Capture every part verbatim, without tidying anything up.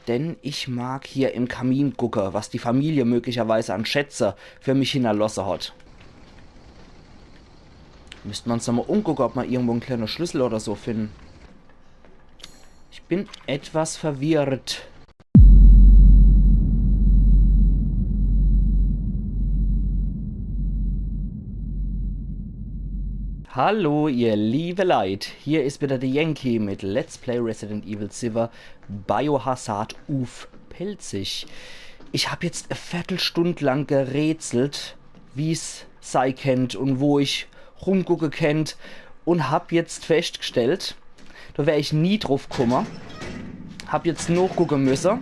Denn ich mag hier im Kamin gucke, was die Familie möglicherweise an Schätze für mich hinnerlosse hat. Müsst mer uns nochmol umgucke, ob mer irgendwo en kleene Schlüssel oder so finden. Ich bin etwas verwirrt. Hallo, ihr liebe Leit. Hier is wieder de Yankee mit Let's Play Resident Evil siwwe Biohazard uff Pälzisch. Ich hab jetzt e Viertelstund lang gerätselt, wie's sei kennt un wo ich rumgucke kennt un hab jetzt festgestellt, do wär ich nie druff kumme. Hab jetzt nochgucke müsse.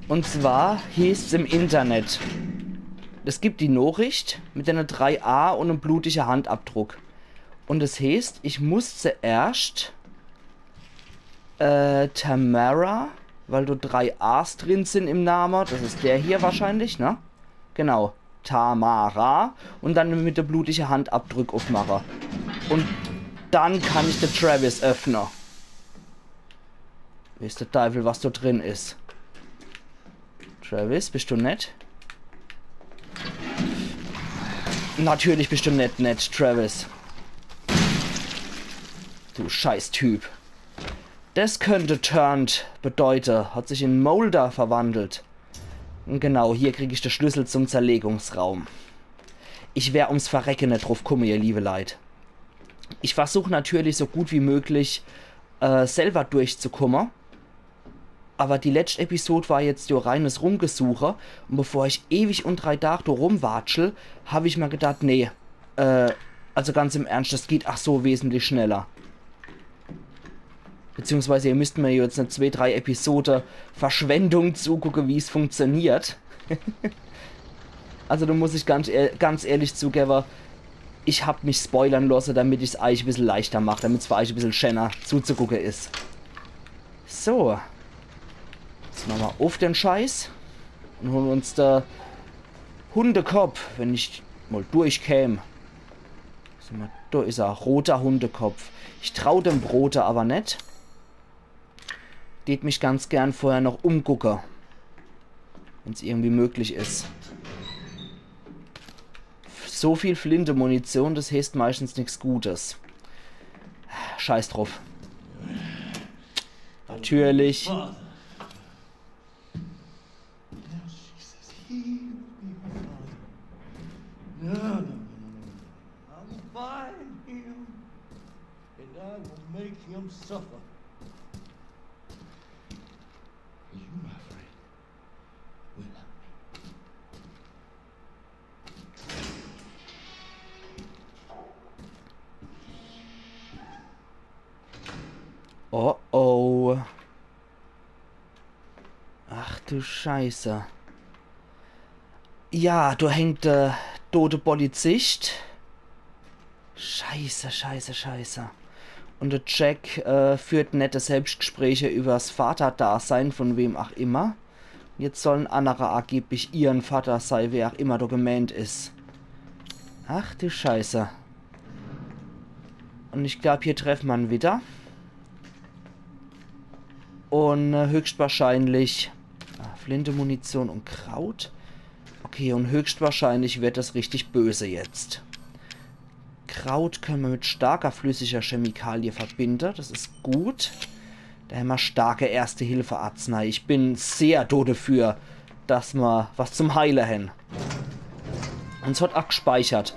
Un zwar hießt's im Internet, es gibt die Nachricht mit dene drei A un em blutige Handabdruck. Un es heeßt, ich muss zuerscht, äh, Tamara, weil do drei A's drin sin im Name, das is der hier wahrscheinlich, ne? Genau, Tamara. Un dann mit de blutige Handabdruck uffmache. Un dann kann ich de Travis öffne. Weeß de Deiwel, was do drin is. Travis, bist du nett? Natürlich bist du net nett, Travis. Du Scheißtyp. Das könnte Turned bedeute. Hat sich in Moulder verwandelt. Genau, hier krieg ich de Schlüssel zum Zerlegungsraum. Ich wär ums Verrecke net druff kumme, ihr liebe Leit. Ich versuch natürlich so gut wie möglich, äh, selber durchzukumme. Aber die letscht Episod war jetzt jo reines Rumgesuche. Un bevor ich ewig un drei Tag do rumwatschel, hab ich mer gedacht, nee, äh, also ganz im Ernst, das geht ach so wesentlich schneller. Beziehungsweise ihr müsst mer jetzt net zwee, drei Episode Verschwendung zugucke, wie's funktioniert. Also do muss ich ganz, ehr- ganz ehrlich zugewwe, ich hab mich spoilern losse, damit ich's eich e bissel leichter mach, damit's für eich e bissel schäner zuzugucke is. So. Jetzt mache mer uff den Scheiß un hole uns de Hundekopp, wenn ich mol durchkäm. Sieh mol, do is er, roter Hundekopf. Ich trau dem Brote aber net. Tät mich ganz gern vorher noch umgucke, wenn's irgendwie möglich is. So viel Flinte-Munition, das heeßt meistens nix Gutes. Scheiß druff. Natürlich. Father. Now she says he will be her father. No, no, no, no, no, no. I will find him, and I will make him suffer. You, my friend, will help me. Oh oh. Ach du Scheiße. Ja, do hängt de dote Polizist. Scheiße, scheiße, scheiße. Un de Jack, äh, führt nette Selbstgespräche übers Vaterdasein von wem ach immer. Jetzt soll en annerer angeblich ihrn Vater sei, wer ach immer do gemeent is. Ach du Scheiße. Un ich glaub, hier treffe mer'n wieder. Un, äh, höchstwahrscheinlich, ah, Flinte, Munition un Kraut. Okay, un höchstwahrscheinlich wird das richtig böse jetzt. Kraut könne mer mit starker flüssiger Chemikalie verbinde. Das is gut. Do hämmer starke Erste-Hilfe-Arznei. Ich bin sehr do dafür, dass mer was zum Heile hän. Un es hat ach gespeichert.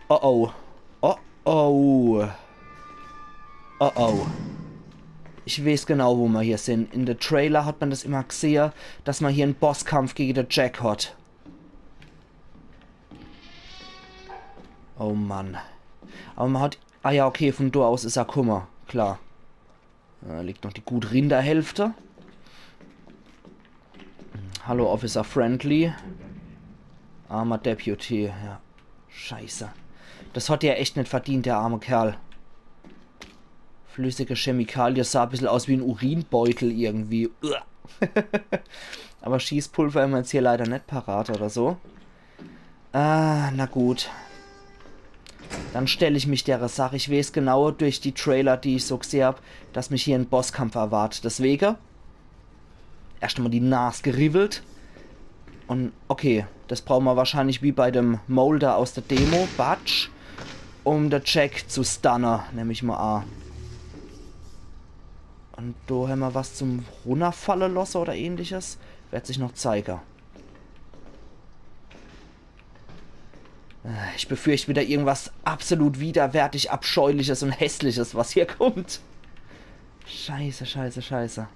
Oh oh. Oh oh. Oh oh. Ich weeß genau, wo mer hier sin. In de Trailer hat mer das immer gsehe, dass mer hier en Bosskampf gege de Jack hat. Oh Mann. Aber mer hat... Ah ja, okay, von do aus is er kumme. Klar. Äh, liegt noch die gut Rinderhälfte. Hallo, Officer Friendly. Armer Deputy, ja. Scheiße. Das hat er echt net verdient, der arme Kerl. Flüssige Chemikalie, sah e bissel aus wie en Urinbeutel irgendwie. Uah. Aber Schießpulver hämmer jetzt hier leider net parat oder so. Ah, na gut. Dann stell ich mich dere Sach. Ich weeß genau durch die Trailer, die ich so gsehe hab, dass mich hier en Bosskampf erwart. Deswege erscht mal die Nas geriwwelt. Un okay, das brauche mer wahrscheinlich wie bei dem Mole do aus der Demo. Batsch. Um de Jack zu stunne, nemm ich mal a. Un do hämmer was zum Runnerfalle losse oder ähnliches. Werd sich noch zeige. Äh, ich befürcht wieder irgendwas absolut widerwärtig, abscheuliches un hässliches, was hier kummt. Scheiße, scheiße, scheiße.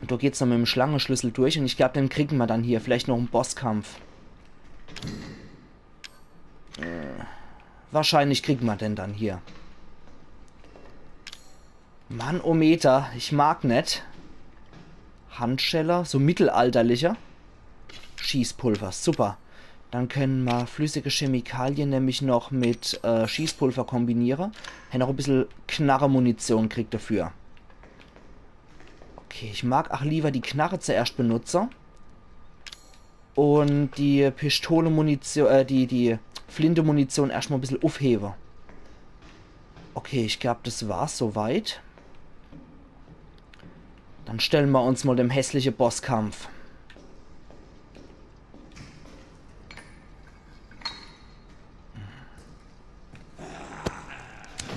Un do geht's noch mit em Schlangeschlüssel durch un ich glaab, den kriege mer dann hier. Vielleicht noch im Bosskampf. Äh, wahrscheinlich kriege mer den dann hier. Mannometer, ich mag net. Handschelle, so mittelalterliche. Schießpulver, super. Dann kenne mer flüssige Chemikalie nämlich noch mit, äh, Schießpulver kombiniere. Hämmer noch e bissel Knarremunition kriegt dafür. Okay, ich mag ach lieber die Knarre zuerscht benutze. Un die Pistolemunition, äh, die, die Flintemunition erscht mal e bissel ufhewe. Okay, ich glaab, das war's soweit. Dann stelle mer uns mal dem hässliche Bosskampf.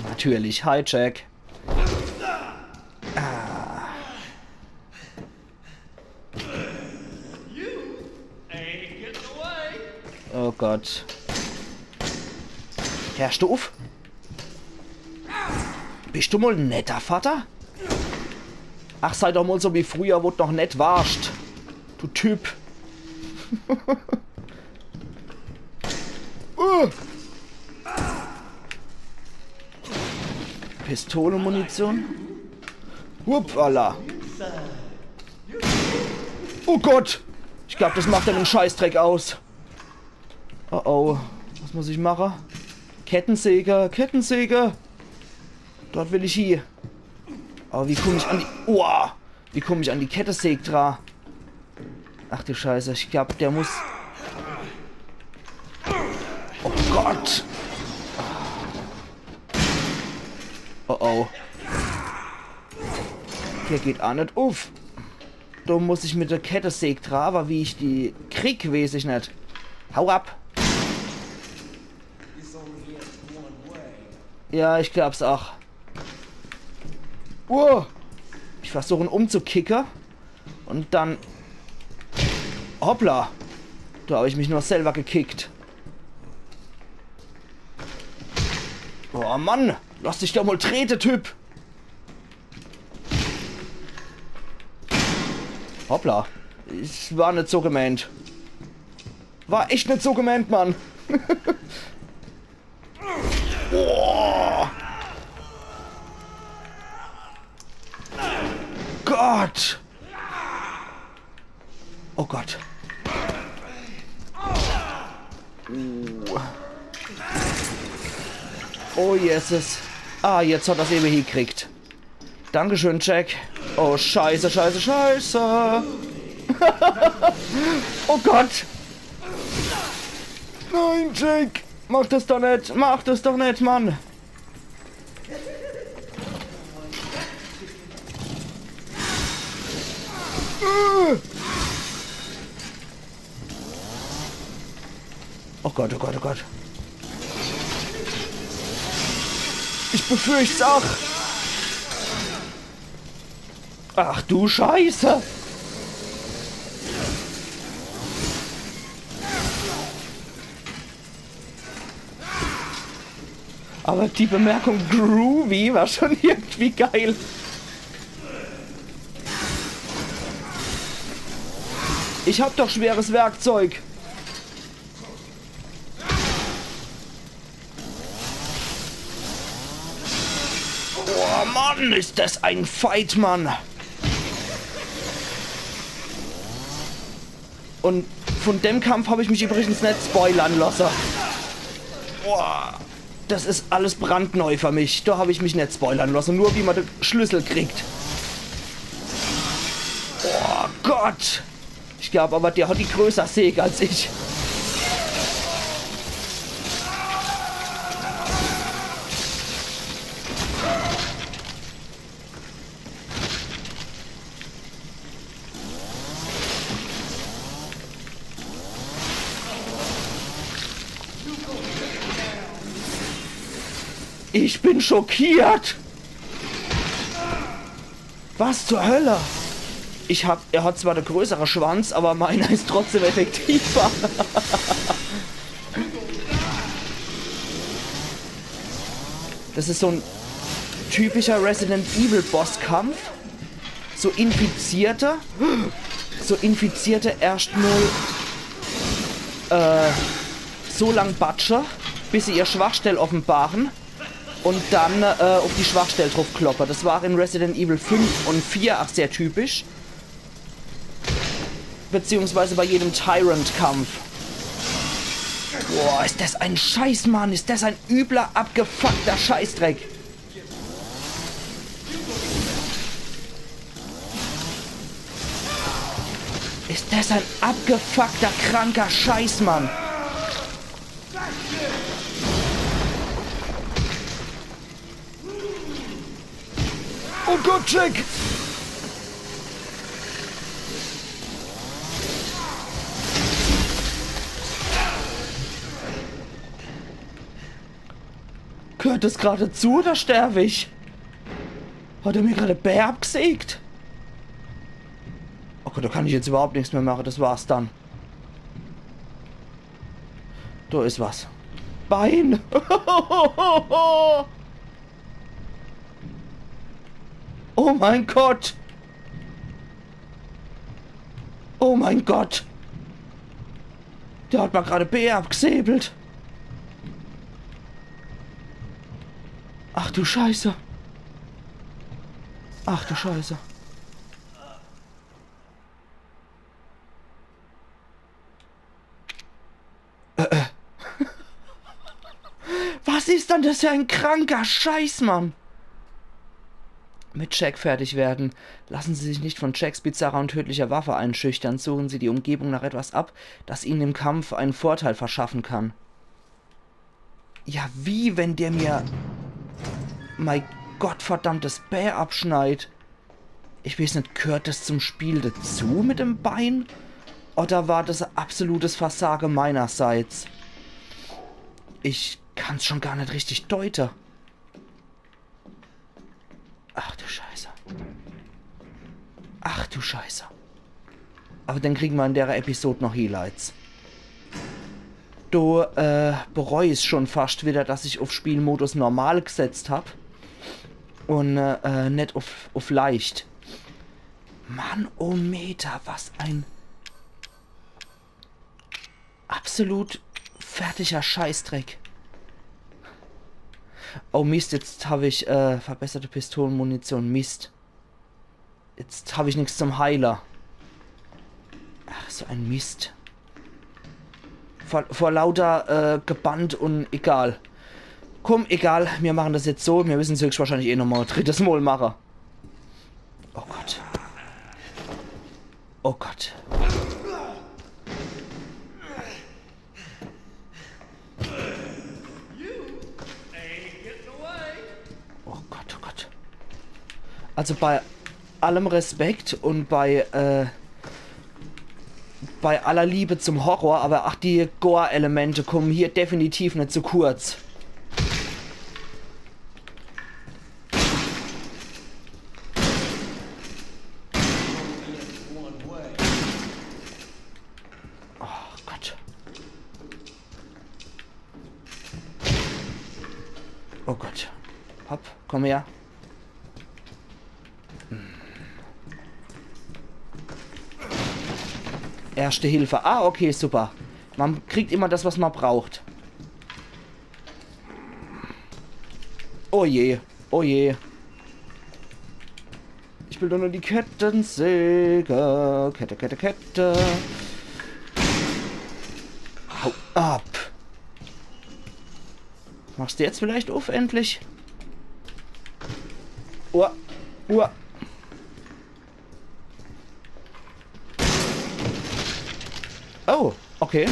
Natürlich, hi Jack. Oh Gott. Hersch du uff? Bisch du mal en netter Vatter? Ach, sei doch mal so wie früher, wo d' noch nett warscht. Du Typ. Uh. Pistolemunition. Uppala. Oh Gott. Ich glaab, das macht em en Scheißdreck aus. Oh oh. Was muss ich mache? Kettensäge, Kettensäge. Dort will ich hie. Awwer wie kumm ich an die... Uah. Wie kumm ich an die Kettesäg dra? Ach du Scheiße, ich glaab, der muss... Oh Gott! Oh oh. Der geht ach net uff. Do muss ich mit der Kettesäg dra, awwer wie ich die krieg, weeß ich net. Hau ab! Ja, ich glaab's ach. Wow. Ich versuch en umzukicke. Un dann... Hoppla. Do hab ich mich nur selwer gekickt. Oh Mann. Lass dich doch mal trete, Typ. Hoppla. Es war net so gemeent. War echt net so gemeent, Mann. Oh. Gott! Oh Gott. Uh. Oh Jesus. Ah, jetzt hat er's ewe hiekriegt. Dankeschön, Jack. Oh, Scheiße, Scheiße, Scheiße. Oh Gott. Nein, Jack. Mach das doch net. Mach das doch net, Mann. Oh Gott, oh Gott, oh Gott. Ich befürcht's ach. Ach du Scheiße. Awwer die Bemerkung groovy war schon irgendwie geil. Ich hab doch schweres Werkzeug. Oh Mann, is das en Fight, Mann. Un vun dem Kampf hab ich mich übrigens net spoilern losse. Boah, das is alles brandneu für mich. Do hab ich mich net spoilern losse. Nur wie mer de Schlüssel kriegt. Oh Gott. Ich glaab awwer, der hat die größer Säg als ich. Ich bin schockiert! Was zur Hölle? Ich hab, er hat zwar de größere Schwanz, aber meiner is trotzdem effektiver. Das is so en typischer Resident Evil Bosskampf. So Infizierte, so Infizierte erscht mol, äh, so lang batsche, bis se ihr Schwachstell offenbaren und dann, äh, uff die Schwachstell druff kloppe. Das war in Resident Evil fünf und vier ach sehr typisch. Beziehungsweise bei jedem Tyrant-Kampf. Boah, is das en Scheiß, Mann. Is das en übler, abgefuckter Scheißdreck. Is das en abgefuckter, kranker Scheiß, Mann. Oh Gott, Jack! Gehört das grad zu oder sterb ich? Hat er mir grad e Bää abgesägt? Oh Gott, da kann ich jetzt überhaupt nix mehr mache. Das war's dann. Da is was. Bein! Oh mein Gott! Oh mein Gott! Der hat mir grad e Bää abgesäbelt. Ach du Scheiße. Ach du Scheiße. Äh, äh. Was is dann das für en kranker Scheiß, Mann? Mit Jack fertig werden. Lassen Sie sich nicht von Jacks bizarrer und tödlicher Waffe einschüchtern. Suchen Sie die Umgebung nach etwas ab, das Ihnen im Kampf einen Vorteil verschaffen kann. Ja, wie, wenn der mir mei gottverdammtes Bää abschneid? Ich weeß net, gehört das zum Spiel dazu mit dem Bein? Oder war das e absolutes Versage meinerseits? Ich kann's schon gar net richtig deute. Ach du Scheiße. Ach du Scheiße. Aber den kriegen wir in der Episode noch hie, Leits. Do, äh, bereu ich's schon fascht wieder, dass ich uff Spielmodus normal gesetzt hab. Und, äh, net uff, uff leicht. Mann, oh Meter, was ein absolut fertiger Scheißdreck. Oh Mist, jetzt hab ich, äh, verbesserte Pistolenmunition. Mist. Jetzt hab ich nix zum Heile. Ach, so ein Mist. Vor, vor lauter, äh, gebannt und egal. Komm, egal, wir machen das jetzt so. Wir müssen's höchstwahrscheinlich eh nochmal e drittes Mal mache. Oh Gott. Oh Gott. Oh Gott, oh Gott. Also bei allem Respekt und bei, äh, bei aller Liebe zum Horror, aber ach, die Gore-Elemente kommen hier definitiv net zu kurz. Oh Gott. Oh Gott. Hopp, komm her. Hm. Erste Hilfe. Ah, okay, super. Man kriegt immer das, was man braucht. Oh je, oh je. Ich will doch nur die Kettensäge. Kette, Kette, Kette. Hau ab. Machst du jetzt vielleicht uff, endlich? Uah. Uah. Oh, okay.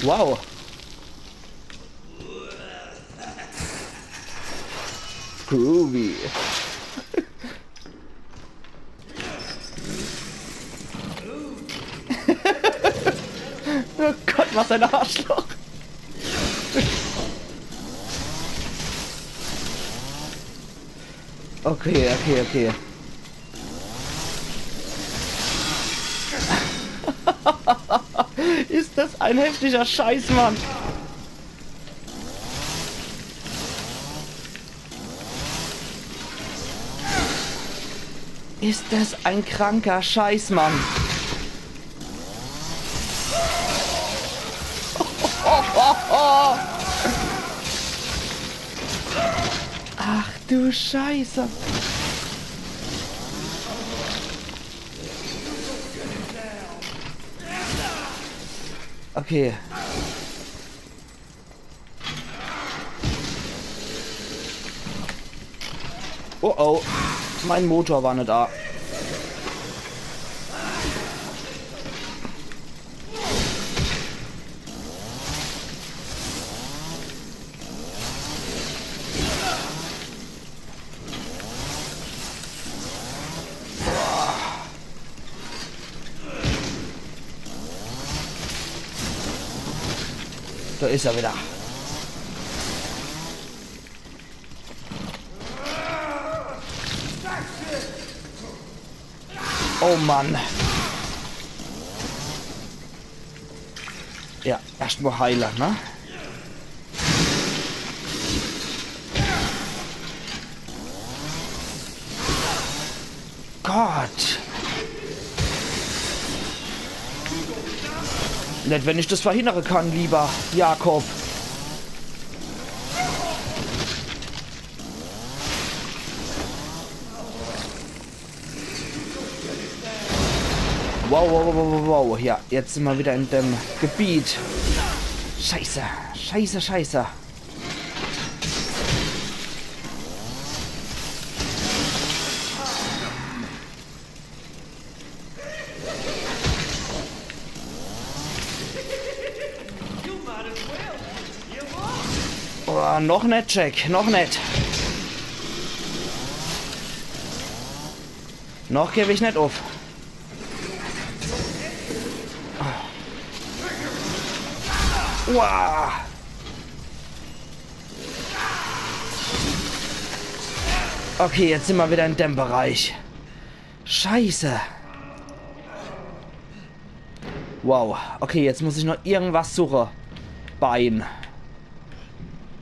Wow. Groovy. Oh Gott, was ein Arschloch. Okay, okay, okay. Is das ein heftiger Scheiß, Mann. Is das ein kranker Scheiß, Mann. Ach du Scheiße. Okay. Oh oh. Mein Motor war net da. Da is er wieder. Oh Mann. Ja, erscht mol heile, ne? Gott. Net, wenn ich das verhindere kann, lieber Jakob. Wow, wow, wow, wow, wow. Ja, jetzt sin mer wieder in dem Gebiet. Scheiße, scheiße, scheiße. Oh, noch net, Jack, noch net. Noch geb ich net uff. Uah. Okay, jetzt sin mer wieder in dem Bereich. Scheiße. Wow. Okay, jetzt muss ich noch irgendwas suche. Bein.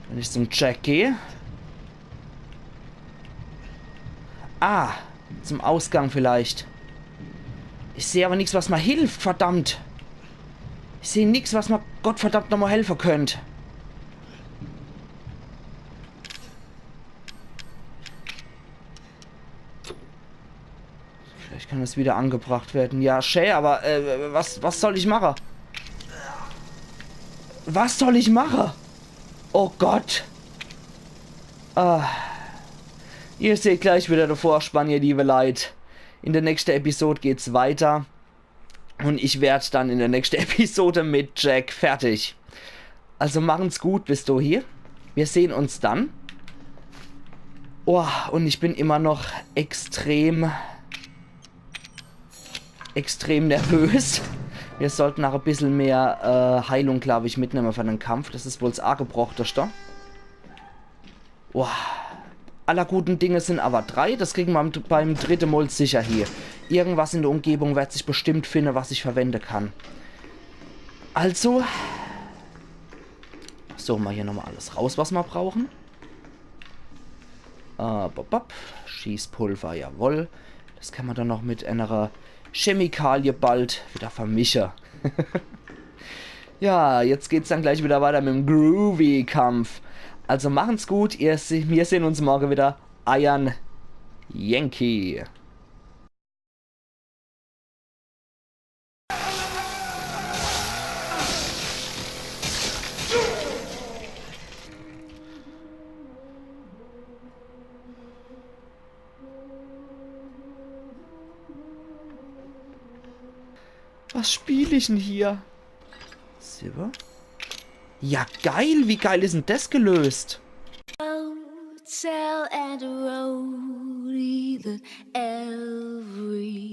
Wenn ich zum Jack geh. Ah, zum Ausgang vielleicht. Ich seh aber nix, was mer hilft, verdammt. Ich seh nix, was mer gottverdammt nochmal helfe könnt. Vielleicht kann das wieder angebracht werden. Ja, schä, aber, äh, was, was soll ich mache? Was soll ich mache? Oh Gott. Ah. Ihr seht gleich wieder de Vorspann, ihr liebe Leit. In der nächsten Episode geht's weiter. Und ich werd dann in der nächsten Episode mit Jack fertig. Also machen's gut bis dohie. Wir sehen uns dann. Oh, und ich bin immer noch extrem, extrem nervös. Wir sollten noch e bissel mehr, äh, Heilung, glaub ich, mitnehme für den Kampf. Das is wohl's Angebrochteste. Boah. Aller guten Dinge sind aber drei. Das kriegen wir am, beim dritte Mol sicher hie. Irgendwas in der Umgebung wird sich bestimmt finden, was ich verwenden kann. Also. Suchen wir hier nochmal alles raus, was wir brauchen. Äh, bop, bop. Schießpulver, jawohl. Das kann man dann noch mit einer Chemikalie bald wieder vermischen. Ja, jetzt geht's dann gleich wieder weiter mit dem Groovy-Kampf. Also machen's gut, ihr se-, wir sehen uns morgen wieder. Eiern Yankee. Was spiel ich denn hier? Silber? Ja, geil, wie geil is denn das gelöst? Hotel and a roadie that every